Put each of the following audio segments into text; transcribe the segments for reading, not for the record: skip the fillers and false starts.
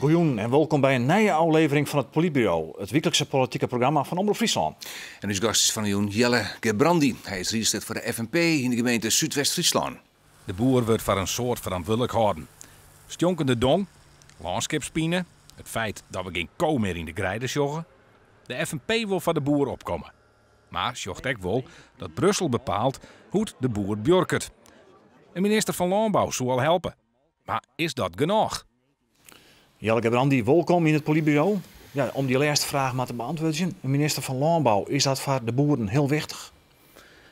Goejûn en wolkom by in nije ôflevering fan It Polytburo, it wyklikse politike programma fan Omrop Fryslân. En ús gast is fan 'e jûn Jelle Gerbrandy. Hy is riedslid foar de FNP yn de gemeente Súdwest-Fryslân. De boer wurdt foar in soad ferantwurdlik hâlden. Stjonkende dong, lânskipspine, it feit dat we gjin ko mear yn de greide sjogge. De FNP wol foar de boer opkomme. Mar sjocht ek wol dat Brussel bepaalt hoe't de boer buorket. In minister fan Lânbou soe al helpe. Mar is dat genôch? Jelle Gerbrandy, wolkom yn It Polytburo. Ja, om dy lêste fraach mar te beäntwurdzjen. In minister fan Lânbou, is dat foar de boeren hiel wichtich?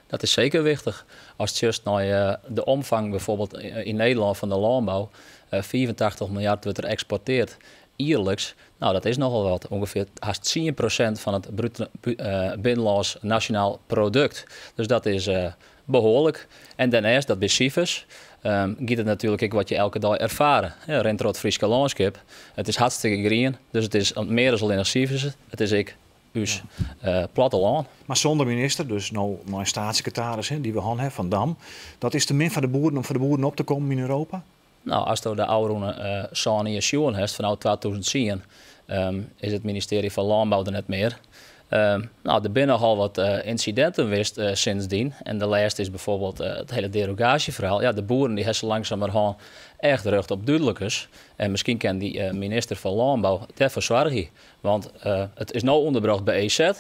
Dat is seker wichtich. Ast sjochst nei de omfang bijvoorbeeld yn Nederlân fan de lânbou, 85 miljard wurdt der eksporteard jierliks. No, dat is nochal wat. Ungefear hast 10% fan it bruto binnenlânsk nasjonaal produkt. Dus dat is behoarlik. En dêrneist, dat binne sifers, giet it natuerlik ek wat je elke dei erfare. Rint troch it Fryske lânskip. It is hartstikke grien, dus it is mear as allinnich sifers. It is ek ús plattelân. Mar sûnder minister, dus no mei in steatssekretaris dy't we hân ha, Van Dam, dat is te min foar de boeren om foar de boeren op te kommen yn Europa? No, asto de ôfrûne 7 jier sjoen hast, fanôf 2010 is it ministearje fan Lânbou der net mear. No, der binne nochal wat ynsidinten west sindsdien. En de lêste is bijvoorbeeld it hiele derogaasjeferhaal. Ja, de boeren dy ha sa langsumerhân echt rjocht op dúdlikens. En miskien kin dy minister fan Lânbou dêrfoar soargje. Want it is no ûnderbrocht by EZ.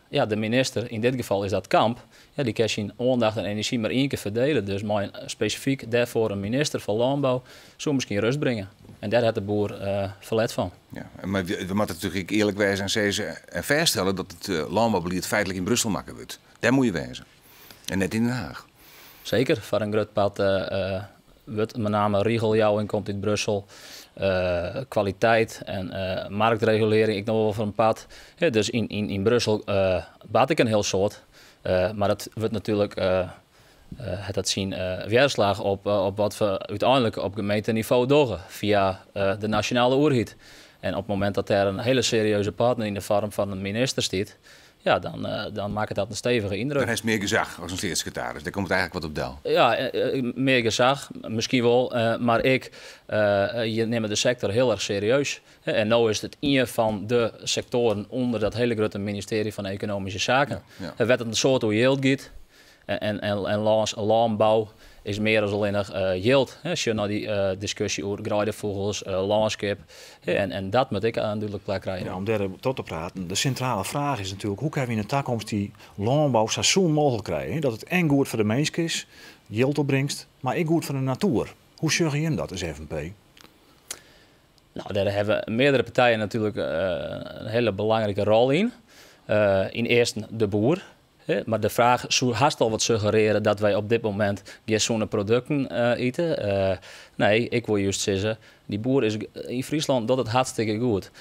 Ja, de minister, yn dit gefal is dat Kamp, ja, dy kin syn oandacht en enerzjy mar ien kear ferdele. Dus mei in spesifyk dêrfoar in minister fan Lânbou soe miskien rêst bringe. En dêr hat de boer ferlet fan. Ja, mar we moatte natuerlik ek earlik wêze en sizze en fêststelle dat it lânboubelied feitlik yn Brussel makke wurdt. Dêr moat je wêze. En net yn Den Haag. Seker, foar in grut part wurdt mei name rigeljouwing komt út Brussel. Kwaliteit en marktregulearring ek noch wol foar in part. Ja, dus yn Brussel bart ek in hiel soad. Mar dat wurdt natuerlik hat dat syn wjerslach op wat we úteinlik op gemeentenivo dogge fia de nasjonale oerheid. En op it momint dat dêr in hiele serieuze partner yn de foarm fan in minister stiet, ja, dan makket dat in stevige yndruk. Dan hast mear gesach as in steatssekretaris. Dêr komt it eigentlik wat op del. Ja, mear gesach, miskien wol, mar ek je nimme de sektor hiel erch serieus. En no is it ien fan de sektoaren ûnder dat hiele grutte ministearje fan Ekonomyske Saken. Wêr't it in soad oer jild giet. En lânbou is mear as allinnich jild. Sjoch nei dy diskusje oer greidefûgels, lânskip. En dat moat ek in dúdlik plak krije. Ja, om dêr troch te praten. De sintrale fraach is natuerlik, hoe kinne we yn de takomst dy lânbou sa sûn mooglik krije? Dat it en goed foar de minsk is, jild opbringst, mar ek goed foar de natoer. Hoe sjogge jim dat as FNP? No, dêr hawwe meardere partijen natuerlik in hiele belangrike rol yn. Ynearsten de boer. Mar de fraach soe hast al wat suggerearje dat wy op dit momint gjin sûne produkten ite. Nee, ik wol just sizze, dy boer is yn Fryslân docht it hartstikke goed.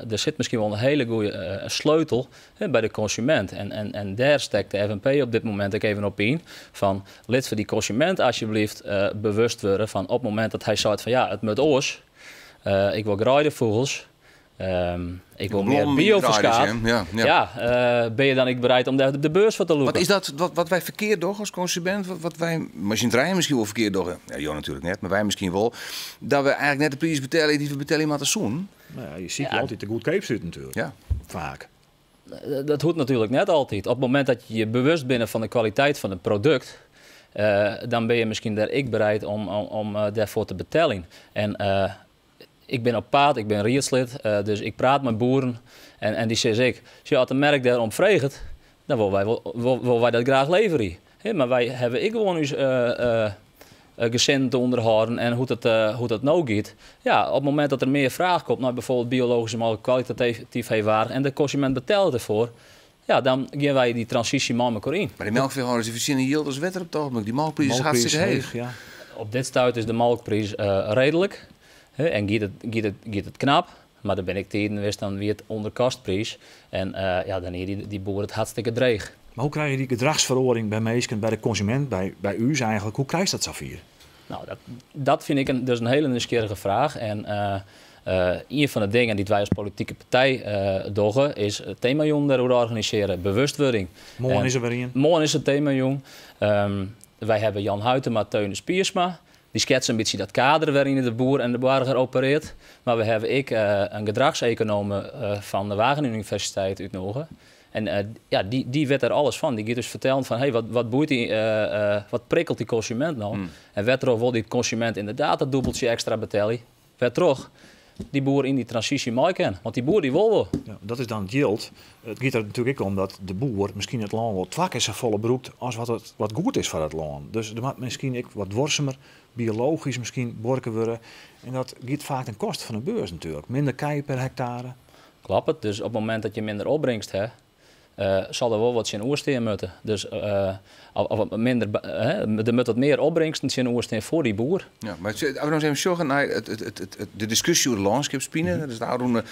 Der sit miskien wol in hiele goede sleutel by de konsumint. En dêr stekt de FNP op dit momint ek even op yn. Fan lit foar dy konsumint alsjeblieft bewust wurde fan op it momint dat hy seit fan ja, it moat oars. Ik wol greidefûgels. Ik wol mear bioferskaat. Ja, binne je dan ek bereid om dêr de beurs foar te lûken? Wat is dat wat wy ferkeard dogge as konsumint? Wat wy mei syn trijen miskien wol ferkeard dogge? Ja, jo natuerlik net, mar wy miskien wol. Dat we eigentlik net de priis betelje dy't we betelje moatte soenen. No ja, je sykje altyd de goedkeapste út natuerlik. Faak. Dat hoecht natuerlik net altyd. Op it momint dat je je bewust binne fan de kwaliteit fan it produkt, dan binne je miskien dêr ek bereid om dêrfoar te beteljen. En ik bin op paad, ik bin riedslid, dus ik praat mei boeren en dy sizze ek, sjoch, as de merk dêrom freget, dan wolle wy dat graach leverje. Mar wy hawwe ek gewoan ús gesinnen te ûnderhâlden en hoe't dat no giet. Ja, op it momint dat der mear fraach komt nei bijvoorbeeld biologyske molke, kwalitatyf heechwaardich en de konsument betellet derfoar, ja, dan gean wy dy transysje mei mekoar yn. Mar dy melkfeehâlders dy fertsjinje jild as wetter op it ogenblik. Dy molkpriis is hartstikke heech. Ja. Op dit stuit is de molkpriis reedlik en giet it knap. Mar der binne ek tiden west, dan wie it ûnder kostpriis. En ja, dan hie dy boer it hartstikke dreech. Mar hoe krije je dy gedrachsferoaring by minsken, by de konsumint, by ús eigentlik, hoe krijst dat safier? No, dat fyn ik dus in hiele nijsgjirrige fraach. En ien fan de dingen dy't wy as politike partij dogge, is temajûnen dêroer organisearje, bewustwurding. Moarn is der wer ien. Moarn is der temajûn. Wy hawwe Jan Huitema, Theunis Piersma. Dy sketst in bytsje dat kader wêryn de boer en de boarger operearret. Mar we hawwe ek in gedrachsekonoom fan de Wageningen Universiteit útnûge. En ja, dy wit der alles fan. Dy giet ús fertellen fan, hey, wat boeit dy, wat prikkelt dy konsumint no? En wêrtroch wol dy konsumint ynderdaad dat dûbeltsje ekstra betelje? Wêrtroch dy boer yn dy transysje mei kin. Want dy boer dy wol wol. Ja, dat is dan it jild. It giet der natuerlik ek om dat de boer miskien it lân wol twa kear safolle brûkt as wat, it, wat goed is foar it lân. Dus der moat miskien ek wat duorsumer, biologysk miskien buorke wurde. En dat giet faak ten koste fan de beurs natuerlik. Minder kij per hektare. Kloppet. Dus op it momint dat je minder opbringst ha, sil der wol wat tsjinoer stean moatte. Dus of minder, der moat wat mear opbringsten tsjinoer stean foar dy boer. Ja, mar as we no ris even sjogge nei de diskusje oer de lânskipspine, dat is de ôfrûne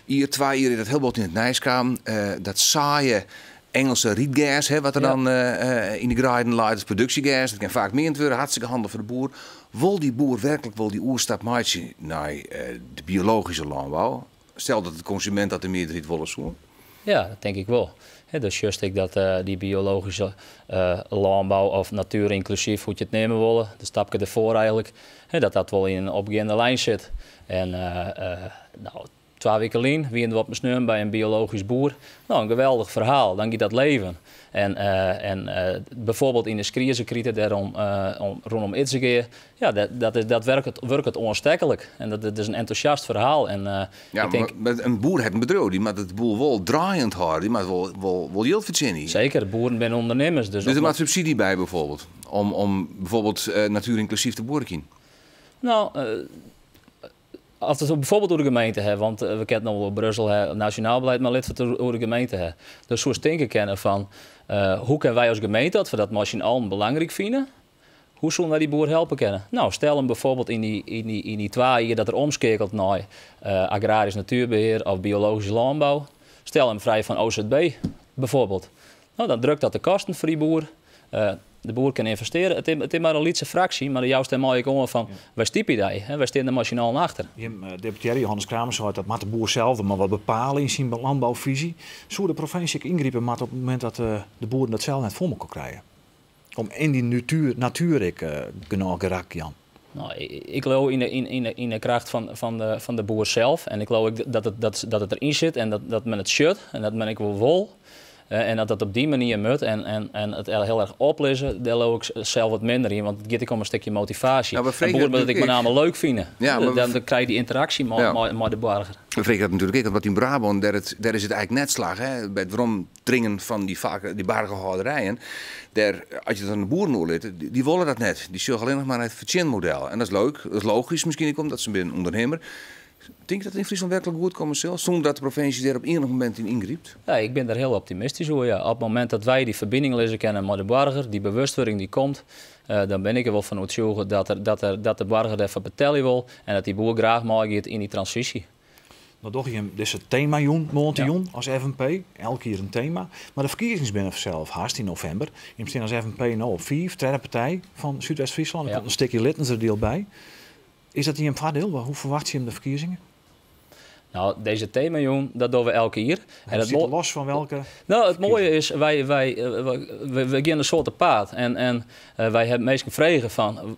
jier, twa jier is dat hiel bot yn it nijs kaam. Dat saaie Engelse rietgers, hè, wat der dan yn de greiden leit, dat is produksjegers, dat kin faak meand wurde, hartstikke handich foar de boer. Wol dy boer werklik wol dy oerstap meitsje nei de biologyske lânbou? Stel dat de konsumint dat de mearderheid wolle soe. Ja, dat tink ik wol. Dus sjochst ek dat dy biologyske lânbou of natuerynklusyf, hoe't je it neame wolle, de stapke derfoar eigentlik, dat dat wol yn in opgeande lijn sit. En no, twa wike lyn wiene we op in sneon by in biologysk boer. No, in geweldich ferhaal. Dan giet dat leven. En bijvoorbeeld yn de Skriezekrite dêr rûnom Idzegea, ja, dat, dat wurket oansteklik. En dat is in entûsjast ferhaal. En, ja, ik tink, mar in boer hat in bedriuw, dy moat it boel wol draaiend hâlde, dy moat wol jild fertsjinje. Seker, boeren binne ûndernimmers. Dus der moat subsydzje by bijvoorbeeld, om bijvoorbeeld natuerynklusyf te buorkjen? No, as we it bijvoorbeeld oer de gemeente ha, want we kinne it no wol oer Brussel ha, nasjonaal beleid, mar litte we it oer de gemeente ha. Dan soest tinke kinne fan, hoe kinne wy as gemeente, as we dat mei syn allen belangryk fine, hoe soene wy dy boer helpe kinne? No, stel him bijvoorbeeld yn dy 2 jier dat er omskeakelt nei agrarysk natuerbehear of biologysk lânbou, stel him frij fan OZB bijvoorbeeld. No, dan drukt dat de kosten foar dy boer. De boer kin ynvestearje. It is mar in lytse fraksje, mar dan joust dêrmei ek oan fan, wy stypje dy, hè, wy stean der mei syn allen achter. Jim deputearre Johannes Kramer seit dat moat de boer sels mar wat bepale yn syn lânboufisy. Soe de provinsje ek yngripe moatte op it momint dat de boeren dat sels net foar elkoar krije? Om yn dy natuer ek genôch gerak jaan. No, ik leau yn de kracht fan de boer sels. En ik leau ek dat it deryn sit en dat men it sjocht en dat men ek wol wol. En dat dat op dy manier moat en it hiel erch oplizze, dêr leau ik sels wat minder yn, want it giet ek om in stikje motivaasje. Nou, we In fregen boer dat moat it ek natuerlik mei name leuk fine. Ja, maar we Dan krije je dy ynteraksje mei de boarger. We fregen dat natuerlik ek, want yn Brabân, dêr is it eigentlik net slagge, hè, by it weromdringen fan dy bargehâlderijen. Dêr, as je it oan de boeren oerlitte, dy wolle dat net. Dy sjogge allinnich mar nei it fertsjinmodel. En dat is leuk, dat is logysk miskien ek, omdat se binne ûndernimmer. Tink dat it yn Fryslân werklik goed komme sil, sûnder dat de provinsje dêr op ienich momint yn yngrypt? Ja, ik bin der hiel optimistysk oer, ja. Op it momint dat wy dy ferbining lizze kinne mei de boarger, dy bewustwurding dy komt, dan bin ik der wol fan oertsjûge dat de boarger dêrfoar betelje wol en dat dy boer graach meigiet yn dy transysje. No dogge jim dizze temajûn moarntejûn as FNP, elk jier in tema. Mar de ferkiezings binne fansels hast yn novimber. Jim stean as FNP no op 5, tredde partij fan Súdwest-Fryslân. Der komt in stikje Littenserdiel by. Is dat jim foardiel? Hoe ferwachtsje jim de ferkiezingen? No, dizze temajûn, dat dogge we elk jier. En dat stiet los fan welke? No, it moaie is, wy gean in soarte paad. En wy hawwe minsken frege fan,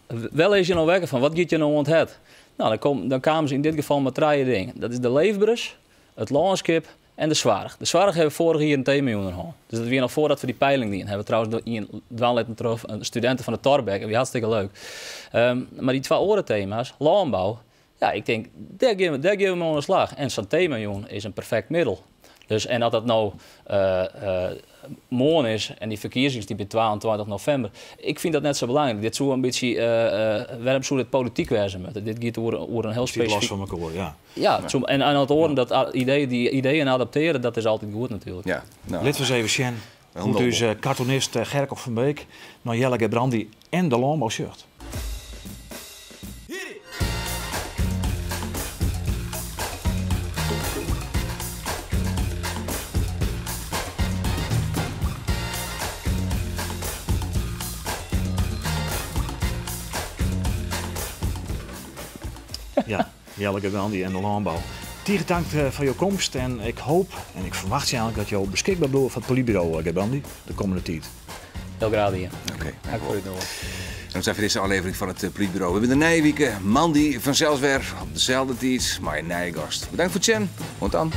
wêr lizze je no wekker fan? Wat giet je no oan it hert? No, dan kamen se yn dit gefal mei 3 dingen. Dat is de leefberens, it lânskip en de soarch. De soarch hawwe we foarich jier in temajûn hân. Dus dat wie noch foardat we dy peiling dienen. Hawwe we trouwens ien dwaan litten troch studinten fan de Thorbecke. Dat wie hartstikke leuk. Mar dy 2 oare tema's, lânbou, ja, ik tink, dêr gean we mei oan de slach. En sa'n temajûn is in perfekt middel. Dus, en as dat no moarn is en dy ferkiezings dy binne 22 novimber, ik fyn dat net sa belangryk. Dit soe in bytsje, wêrom soe dit polityk wêze moatte? Dit giet oer in hiel It stiet los spesifyk fan elkoar, ja. Ja, it soe, en as oaren dat idee, dy ideeën adoptearje, dat is altyd goed natuerlik. Ja, nou. Litte we ris even sjen Heel hoe't nobel. ús cartoonist Gerco van Beek nei Jelle Gerbrandy en de lânbou sjocht. Ja, Jelle Gerbrandy en de lânbou. Tige tank foar jo komst en ik hoop en ik ferwachtsje eigentlik dat jo beskikber bliuwe foar it Polytburo, Gerbrandy, de kommende tiid. Hiel graach dien. Oké, Dank foar it útnûgjen. Dan is foar dizze ôflevering fan it Polytburo. We binne der nije wike, moandei fansels wer op deselde tiid mei in nije gast. Bedankt foar it sjen. Oant dan.